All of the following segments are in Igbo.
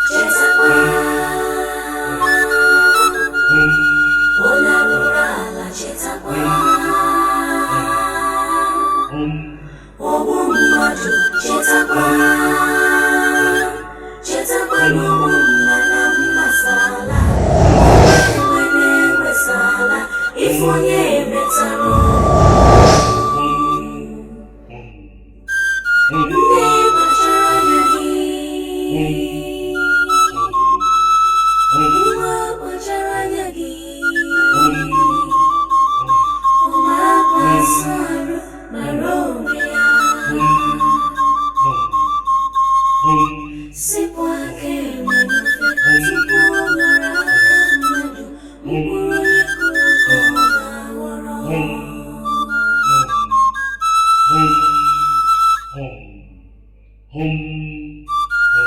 Chetakwa onye arụrụ ala, chetakwa ogbu mmadụ, chetakwa, chetakwa n'ogbu mma na mmasala enwe na-enwesala ife onye metara. Nne, kpachara anya gị. Nwa, kpachara anya gị. Ụmụaka arụ mara onwe ya, sipụ aka enwe n'ofe tupu ọ ghọrọ aka mmadụ. Mkpụrụ onye kụrụ ka ọ ga-aghọrọ.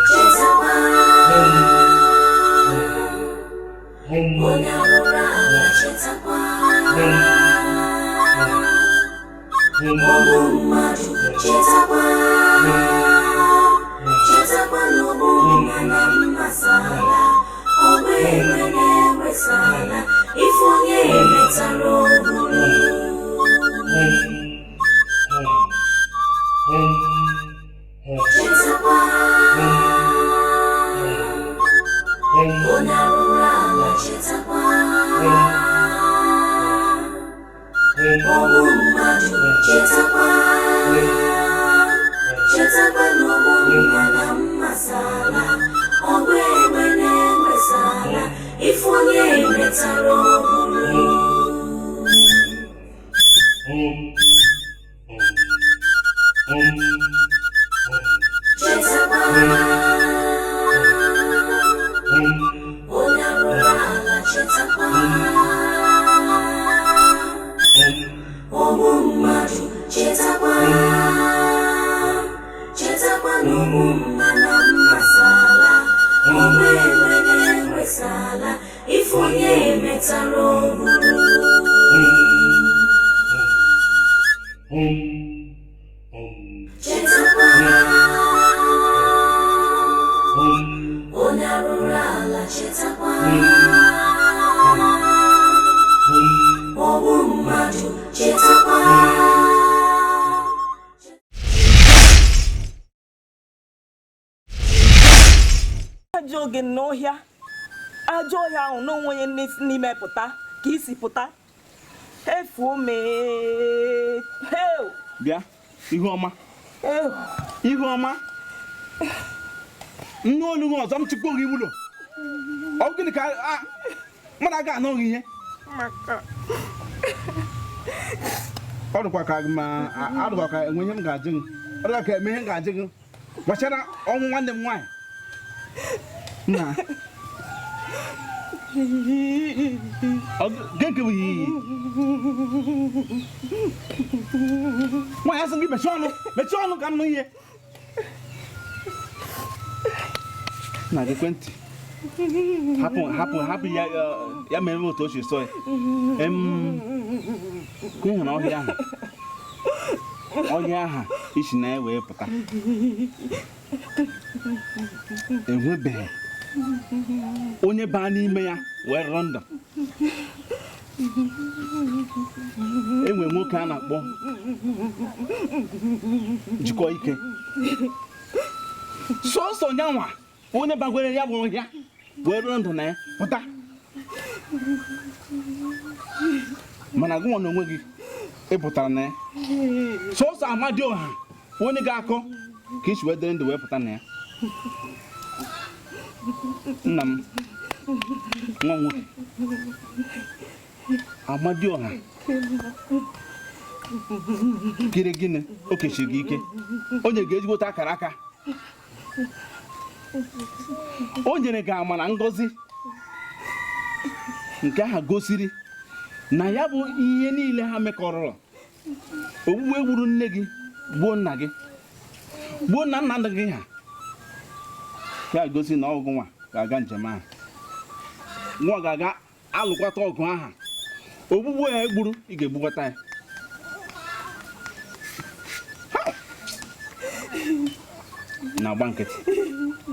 Chetakwa onye arụrụ ala, chetakwa ogbu mmadụ, chetakwa, chetakwa n'ogbu mma na mmasala ọgba enwe na-enwesala ife onye metara oburu. Chetakwa onye arụrụ ala, chetakwa ogbu mmadụ, chetakwa, chetakwa n'ogbu mma na mmasala ọgba egbe na-enwesala ife onye metara oburu. Chetakwa onye arụrụ ala, chetakwa ogbu mmadụ, chetakwa, chetakwa n'ogbu mma na mmasala ọgba egbe na-enwesala ife onye metara oburu. Chetakwa onye arụrụ ala, chetakwa ogbu mmadụ, chetakwa. Ajọ oge n'ọhịa, ajọ ọhịa ahụ n'onwe onye n'ime pụta ka isi pụta efuo mee. Bịa, Ihuọma. Ihuọma, nne, olu gị ọzọ m chịkwa gị ụlọ. Ọ gịnị ka mmadụ aga anụghị ihe? Ọ dịkwa ka ma adịkwa ka enwe ihe m ga-ajụ gị. Ọ dịkwa ka eme ihe m ga-ajụ gị gbasara ọnwụ nwanne m nwaanyị nna. Gịnị bụ iyi nwaanyị asị gị mechie ọnụ, mechie ọnụ ka m nụ ihe na gị ekwentị. Hapụ, hapụ, hapụ ya, ya mere otu o si sọ ya. Ka ị hụrụ ọhịa ahụ, ọhịa ahụ isi na ya wee pụta, enwebeghị onye baa n'ime ya wee rọrọ ndụ. Enwe nwoke a na-akpọ Jikọ Ike, sọsọ nyanwa onye bagwere ya bụ ọhịa wee rọrọ ndụ na ya pụta. Mana gụnwa na onwe gị ị pụtara na ya, sọsọ Amadioha onye ga-akọ ka isi wee dịrị ndụ wee pụta na ya. Nna m, nwa nwoke, Amadioha kiri gịnị o kechiri gị ike, onye ga-ejigbote akara aka o nyere gị amara ngọzi nke aha gosiri na ya bụ ihe niile ha mekọrọ, ogbugbu egburu nne gị, gbuo nna gị, gbuo nna nna gị ha, ya gosi na ọgụ nwa ga-aga njem ahụ, nwa ga-aga alụkwata ọgụ aha. Ogbugbu ya egburu, ị ga-egbukọta ya. Na-agba nkịtị.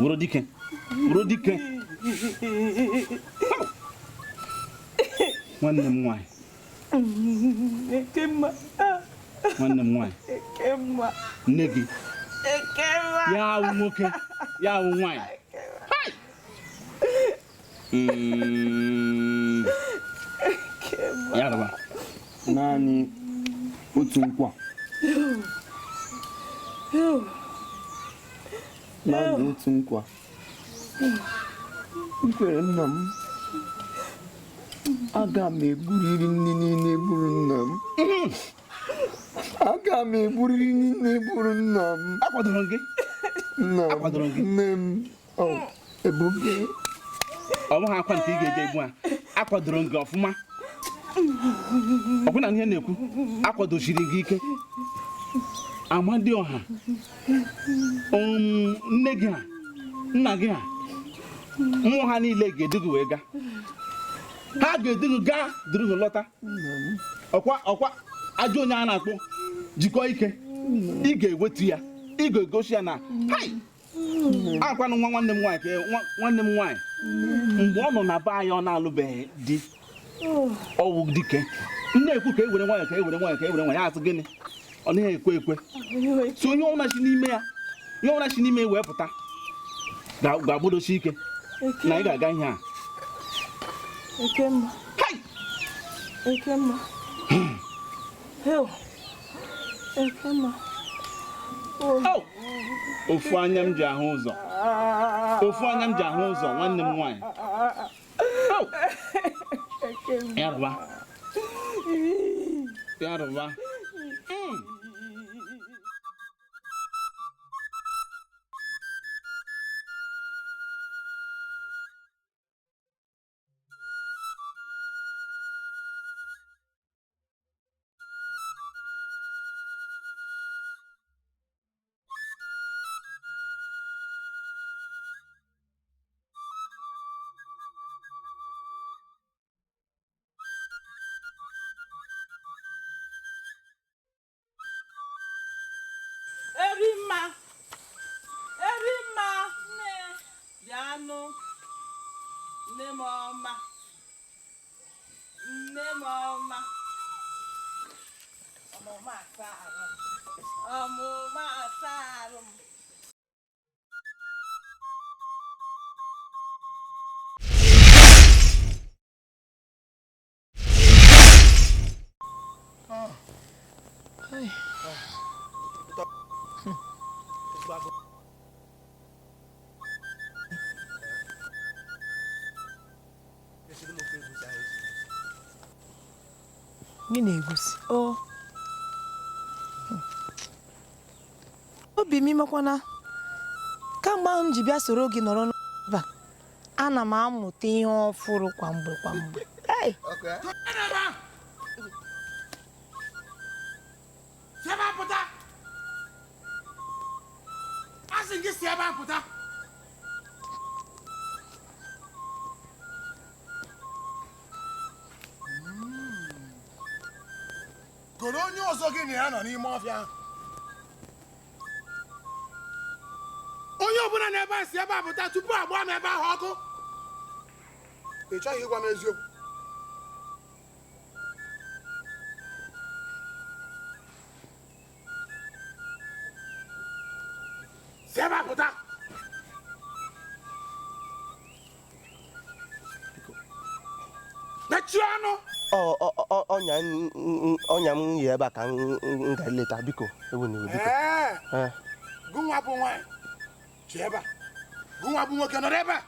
Wụrụ dike. Wụrụ dike. Nwanne m nwaanyị. Ekemma. Nwanne m nwaanyị. Ekemma. Nne gị. Ekemma. Ya awụ nwoke, ya awụ nwaanyị. Ya rụba. Naanị otu nkwa. Naanị otu nkwa. M kwere nna m. Aga m egburiri ndị niile gburu nna m. Aga m egburiri ndị niile gburu nna m. Akwadoro gị. Nna m. Akwadoro gị. Nne m. Ọ ebube. Ọ bụghị akwa nke ị ga-eje egbu a. Akwadoro gị ọfụma. Ọbụna ihe na-ekwu, akwadochiri gị ike. Amadioha, nne gị ha, nna gị ha, mmụọ ha niile ga-edu gị wee gaa. Ha ga-edu gị gaa duru gị lọta. Ọkwa ọkwa ajọ onye a na-akpọ jikọọ ike. Ị ga-ewetu ya, ị ga-egosi ya na hai akwanụ nwa nwanne m nwaanyị ka nwanne m nwaanyị mgbe ọ nọ na be anyị ọ na-alụbeghị di ọwụ dike. M na-ekwu ka e were nwayọọ ka e were nwayọọ ka e were nwayọọ, ya asị gịnị? Ọ naghị ekwe ekwe. So onye ọbụla si n'ime ya, ihe ọbụla si n'ime ya wee pụta ga-agbadosi ike na ị ga-aga ihe a. Ekemma. Hai! Ekemma. Ekemma. Oh! Ofu anya m ji ahụ ụzọ. Ofu anya m ji ahụ ụzọ nwanne m nwaanyị. Oh! Ya rụba. Ya rụba. Erimma, Erimma, nne, bịanụ, nne m ọma, nne m ọma, ọmụma asa arụ m, ọmụma asa arụ m. Gị na-egosi o obi m imekwana kamgbe ahụ m ji bịa soro gị nọrọ n'ebe a, ana m amụta ihe ọfụrụ kwa mgbe kwa mgbe. Goro onye ọzọ gị na ya nọ n'ime ọfịa. Onye ọbụla n'ebe a si ebe a pụta tupu agba m ebe ahụ ọkụ. Ị chọghị ịgwa m eziokwu. Si ebe a pụta. Mechie ọnụ. Ọnya m yi ebe a ka m ga leta biko ewu na biko. Gụnwa bụ nwaanyị chi ebe a. Gụnwa bụ nwoke nọrọ ebe a.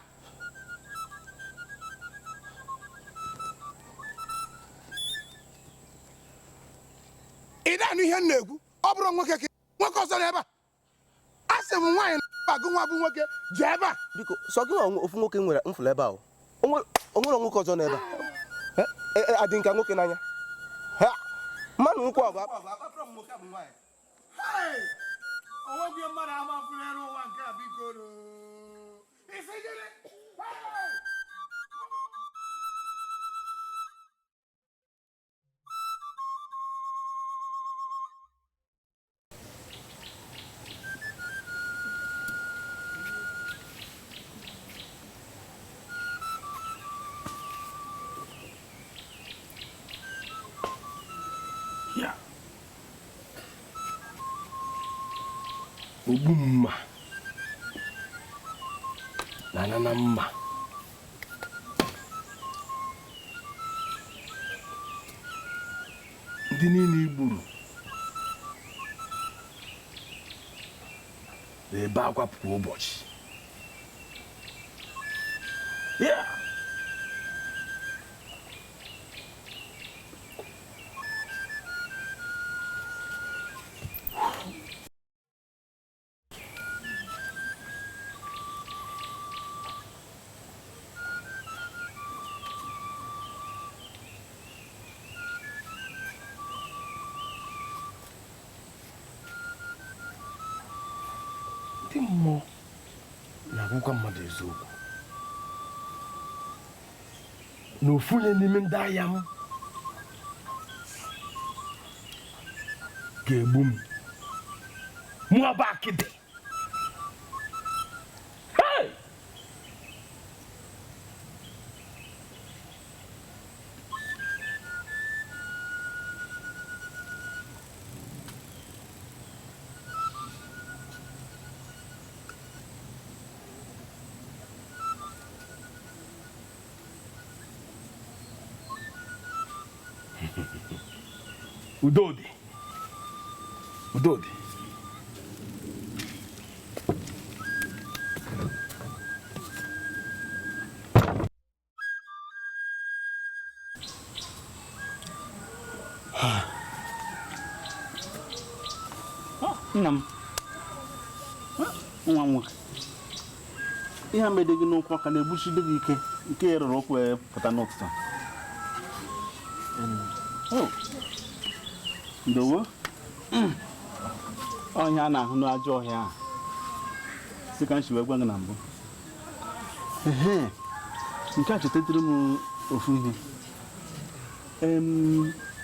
Ị na-anụ ihe m na-ekwu? Ọ bụrụ nwoke ka nwoke ọzọ nọ ebe a. A sị m nwaanyị na gụnwa bụ nwoke ji ebe a. Biko sọ gị nwa ofu nwoke nwere mfụlụ ebe a o. O nwere nwoke ọzọ nọ ebe a. Adị nka nwoke n'anya. Ha! Mmanụ nkwụ ọ bụ Onweghị mmadụ amafuru elu ụwa nke a biko. Isi gịnị? Ogbu mma na na mma. Ndị niile i gburu na-ebe akwa kwa ụbọchị. Yeah! Ndị mmụọ na-agwụkwa mmadụ eziokwu na ofu onye n'ime ndị agha m ga-egbu m mụ bụ akịdị. Hey! Udo dị. Udo dị. Nna m, nwa m nwoke, ihe a mede gị n'ụkwụ aka na-egbuchide gị ike nke ya rụrụ ụkwụ wee pụta n'ụtụtụ. Ndowo, ọhịa a na-ahụ n'ajọ ọhịa a sị ka m si wee gwa gị na mbụ. Nke a chetatụrụ m ofu ihe.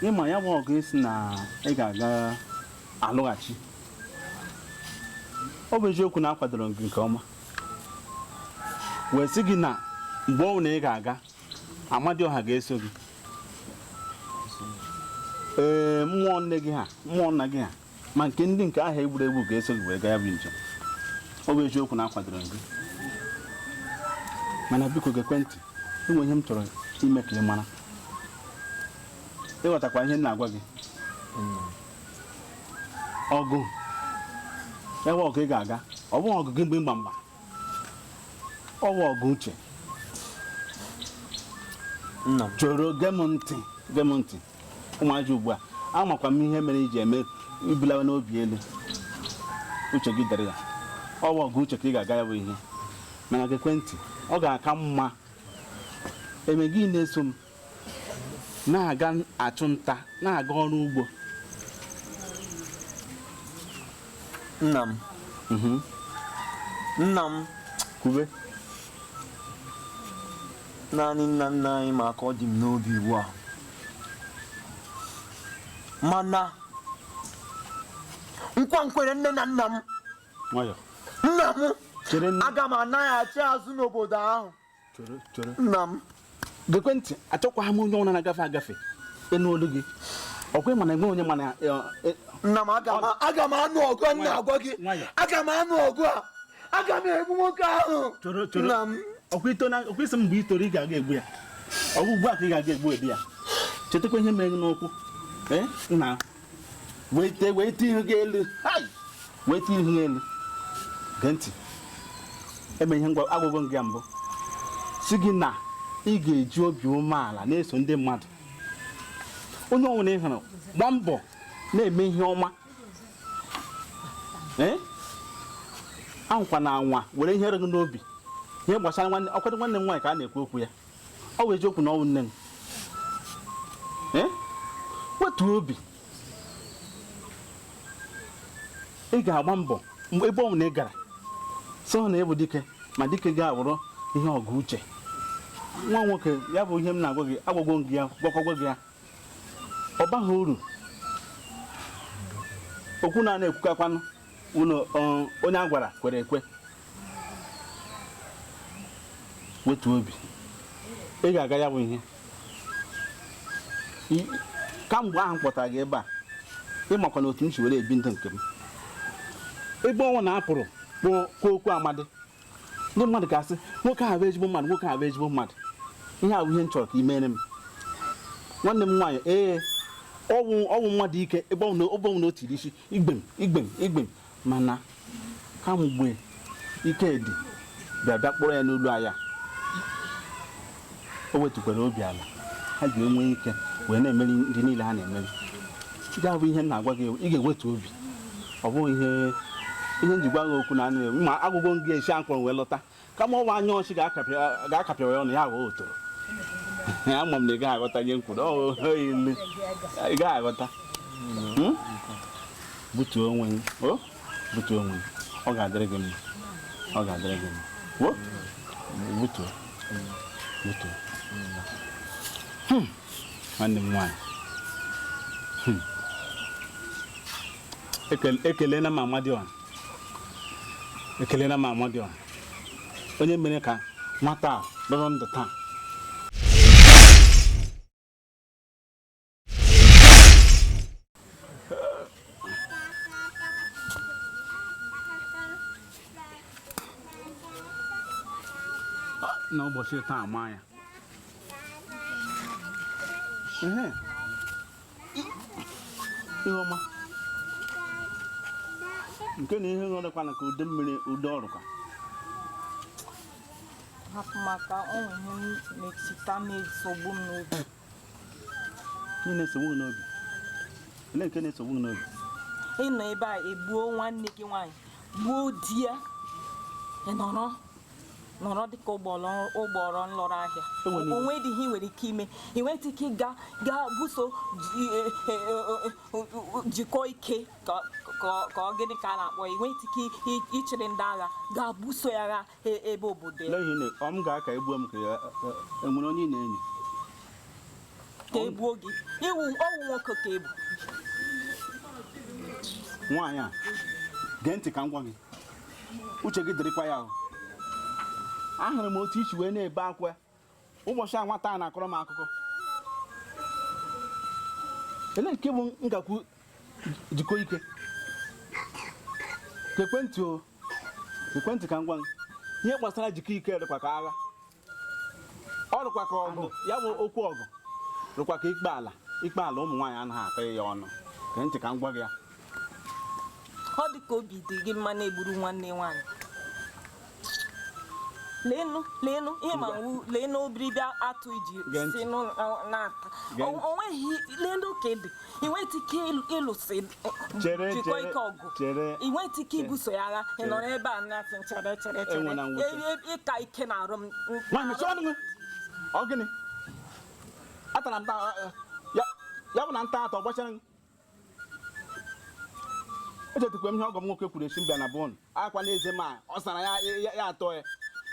Ịma ya bụ ọgụ isi na ị ga-aga alụghachi. Ọ bụ eziokwu na akwadoro gị nke ọma wee sị gị na mgbe ọ na ị ga-aga Amadioha ga-eso gị. Ee, mmụọ nne gị ha, mmụọ nna gị ha, ma nke ndị nke ahụ egwuregwu ga-eso gị wee gaa ya bụ njem. Ọ bụ eziokwu na akwadoro gị, mana biko gekwe ntị, enwe ihe m chọrọ ime ka ị mara. Ịghọtakwa ihe m na-agwa gị. Ọgụ ebe ọgụ ị ga-aga, ọ bụghị ọgụ gị mgbe mgba, ọ bụ ọgụ uche. Chọrọ gee m ntị, gee m ntị ụmụazị ugbu a, amakwa m ihe mere iji eme ibulawa n'obi elu. Uche gị dere ya, ọ bụ ọgụ uche ka ị ga-aga ya bụ ihe. Mana gekwe ntị, ọ ga-aka mma eme gị na-eso m na-aga achụ nta, na-aga ọrụ ugbo. Nna m. Nna m. Kwube. Naanị nna nna anyị ma ka ọ dị m n'obi ugbu a. Mana nkwa nkwere nne na nna m. Nwayọ. Nna m. Aga m anaghachi azụ n'obodo ahụ. Chere. Nna m. Gekwe ntị, achọkwaghị m onye ọbụla na-agafe agafe ịnụ olu gị. Ọkwa ịma na enwe onye mana Nna m, aga m anụ ọgụ a na-agwa gị. Aga m anụ ọgụ a. Aga m egbu nwoke ahụ. Nna m. Ọkwa isi mgbe i toro ị ga-aga egbu ya. Ọ bụ ugbu a ka ị ga-aga egbu ebi ya. Chetakwa ihe mere gị n'ụkwụ. Nna, wete ihu gị elu. Wete ihu gị elu. Gee ntị. Eme ihe ngwa agwụgwọ gị mbụ. Si gị na ị ga-eji obi umeala na-eso ndị mmadụ. Onye ọbụla ị hụrụ, gbaa mbọ na-eme ihe ọma. Anwụkwa na anwa were ihe gị n'obi. Ihe gbasara nwanne, ọkwado nwanne m nwaanyị ka a na-ekwu okwu ya. Ọ bụ eziokwu na ọ bụ nne m. Wetuo obi. Ị ga-agba mbọ mgbe ebe ọ bụla ị gara. Sọ na ị bụ dike, ma dike ga-abụrụ ihe ọgụ uche. Nwa nwoke, ya bụ ihe m na-agwa gị, agwagwo m gị ya, gwakọgwa gị ya. Ọ baghị uru. Okwu na na-ekwukakwanụ unu onye a gwara kwere ekwe. Wetuo obi. Ị ga-aga ya bụ ihe. Kamgbe ahụ m kpọtara gị ebe a, ị makwa na otu m si were ebi ndụ nke m. Ebe ọnwụ na-apụrụ kwuo okwu Amadi, ndị mmadụ ga-asị nwoke ahụ bụ ezigbo mmadụ, nwoke ahụ bụ ezigbo mmadụ. Ihe a bụ ihe m chọrọ ka ị mere m, nwanne m nwaanyị. Ee, ọwụ mmadụ ike, ebe ọ na o tiri isi igbem igbem igbem, mana kamgbe Ikedi bịa bịa kpọrọ ya n'olu anya, o wetukwara obi ala, ha ji enwe ike wee na-emeri ndị niile ha na-emeri. Ya bụ ihe m na-agwa gị, ị ga-ewetu obi. Ọ bụghị ihe njikwa gị okwu na anụ ma agwụgwọ m ga-esi akwụrụ wee lọta, kama ọwa anya ọchị ga-akapịawa ya ọnụ ya ghọọ otoro. Ama m na ị gaghị aghọta ihe m kwuru, ilu ị gaghị aghọta. Butuo onwe gị, o butuo onwe gị, ọ ga-adịrị gị mma, ọ ga-adịrị gị mma. Wo butuo, butuo. Nwanne m nwaanyị, ekelela m Amadioha, ekelela m Amadioha, onye mere ka nwata a lọrọ ndụ taa. N'ụbọchị taa maa ya. Ihe ọma nke na ihe ṅụrịkwana ka ude mmiri ude ọrụka. Hapụ maka onwe ihe na-echeta na-esogbu m n'obi. Ihe na-esogbu gị n'obi? Olee nke na-esogbu gị n'obi? Ị nọ ebe a egbuo nwanne gị nwaanyị, gbuo di ya, ị nọrọ nọrọ dịka ụgbọrọ nlọrọ ahịa. Onwe dị ihe ị nwere ike ime, ị nwere ike gaa buso jikọọ ike ka ọ gịnị ka a na-akpọ ya, ị nwere ike ịchịrị ndị agha gaa buso ya agha ebe obodo ya. Ọ m ga-aka egbuo m ka enwere onye ị na-enyi ka egbuo gị, iwu ọwụ nwoke ka egbu nwaanyị a. Gee ntị ka m gwa gị, uche gị dịrịkwa ya ahụ. Ahụrụ m otu isi wee na-ebe akwa ụbọchị a nwata a na-akọrọ m akụkọ. Elee nke bụ ngakwu jikọ ike? Ekwentị o, ekwentị ka m gwa gị, ihe gbasara jikọ ike dịkwa ka agha, ọ dịkwa ka ọgụ, ya bụ okwu ọgụ dịkwa ka ikpe ala. Ikpe ala ụmụ nwaanyị anaghị ata ya ọnụ. Gee ntị ka m gwa gị ya. Ọ dị ka obi dị gị mma na-egburu nwanne nwaanyị. Leenụ leenụ ihe ma wu leenụ obiribịa atụ iji si na-ata onweghị. Leenụ ka dị, ị nweta ike ịlụsị jikọ ike ọgụ, ị nweta ike ibuso ya agha, ị nọrọ ebe a na-asị chere chere chere, ịka ike na-arụ m. Ọ gịnị atara m ya bụ na nta atọ gbachara m. Echetukwa m ihe ọgọ m nwoke kwuru esi mbịa na bọọlụ akwa n'eze ma ọ sara ya atọ ya.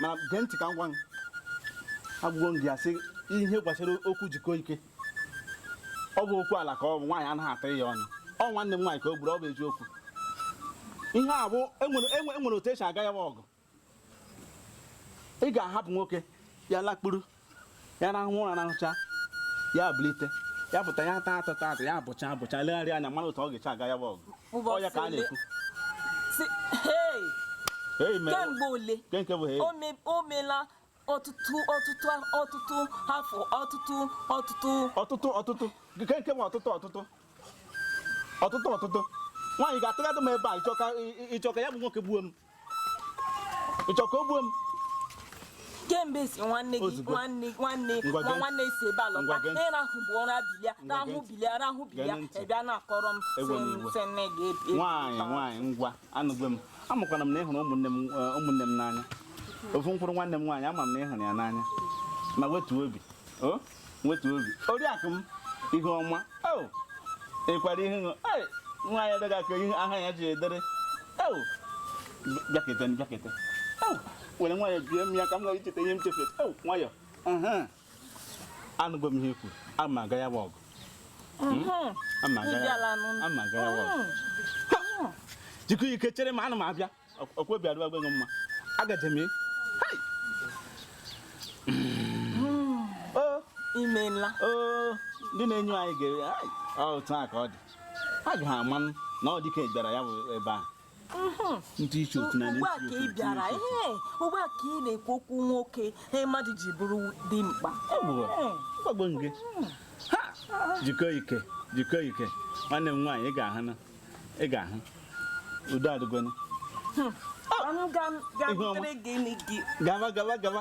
Mana gee ntị ka m gwa m, agwụgwọ m gị asị ihe gbasara okwu jikọ ike, ọ bụ okwu ala ka ọ bụ nwaanyị anaghị ata ya ọnụ. Ọ nwanne m nwaanyị ka o gburu, ọ bụ eziokwu. Ihe a bụ enwere otu esi aga ya ọgụ. Ị ga-ahapụ nwoke ya lakpuru, ya rahụ ụra rahụcha, ya bilite, ya pụta, ya ata atọ atọ, ya bụcha abụcha, legharị anya mara otu ọ ga-echi aga ya ọgụ. Ọ ya ka a na-ekwu. Kemgbe ole o meela ọtụtụ ọtụtụ ọtụtụ afọ, ọtụtụ ọtụtụ ọtụtụ ọtụtụ nke bụ ọtụtụ ọtụtụ ọtụtụ ọtụtụ. Nwaanyị ga-atụgadụ m ebe a. Ịchọ ka ya bụ nwoke gbuo m? Ịchọ ka o gbuo m? Kemgbe si nwanne gị nwanne nwanne nwa nwanne si ebe a lọta, ịrahụ bụ ụra bilia, rahụ bilia, rahụ bilia, ị bịa na-akọrọ m sị nne gị. Nwaanyị nwaanyị ngwa anụgwe m, amakwana m na ị hụrụ ụmụnne m n'anya. Ofu mkpụrụ nwanne m nwaanyị, ama m na ị hụrụ ya n'anya, ma wetuo obi, o wetuo obi. Oriakụ m ihe ọma, o ịkwara ihe nwaanyị adịghị aka ihe aha ya ji edere. O bịakete bịakete, were nwayọ bie m ya ka m ghara icheta ihe m chefere. O nwayọ, anụgo m ihe kwuru, ama aga ya bụ ọgụ, ama aga ya bụ ọgụ. Jikọ ike chere m, ana m abịa. Ọkwa obi adịwa gị mma, agaje m. Imeela. Ndị na-enyo anyị ga otu a ka ọ dị, ha ga ama na ọ dịka bịara ya bụ ebe ahụ. Ntị iche otu na Ugbu a ka ị bịara ihe, ugbu a ka ị na-ekwu okwu nwoke ihe mmadụ ji bụrụ dimkpa. Gbagbo gị. Ha! Jikọọ ike, jikọọ ike. Nwanne m nwaanyị, ị ga-ahụ na ị ga-ahụ udo adịgonu. Ka m ga Ihe ọma. butere gị nri gị. Gaba, gaba, gaba.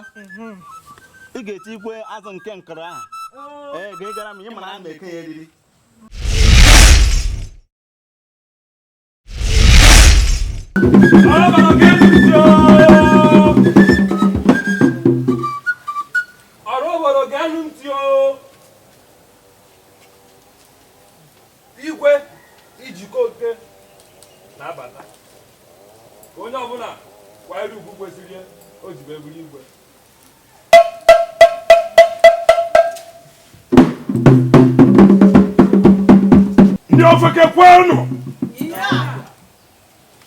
Ị ga-etikwe azụ nke nkọrọ ahụ. Ee, ga gara m, ị mara a na-eke ya eriri. Ọrụ obodo, geenụ ntị o! Igwe ijikọ oke na-abata, ka onye ọbụla kwanyere ugwu kwesịrị ya o ji wee bụrụ igwe. Ndị ofeke kwenu!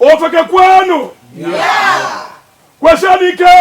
Ofeke kwenu! Kwesịrị ike!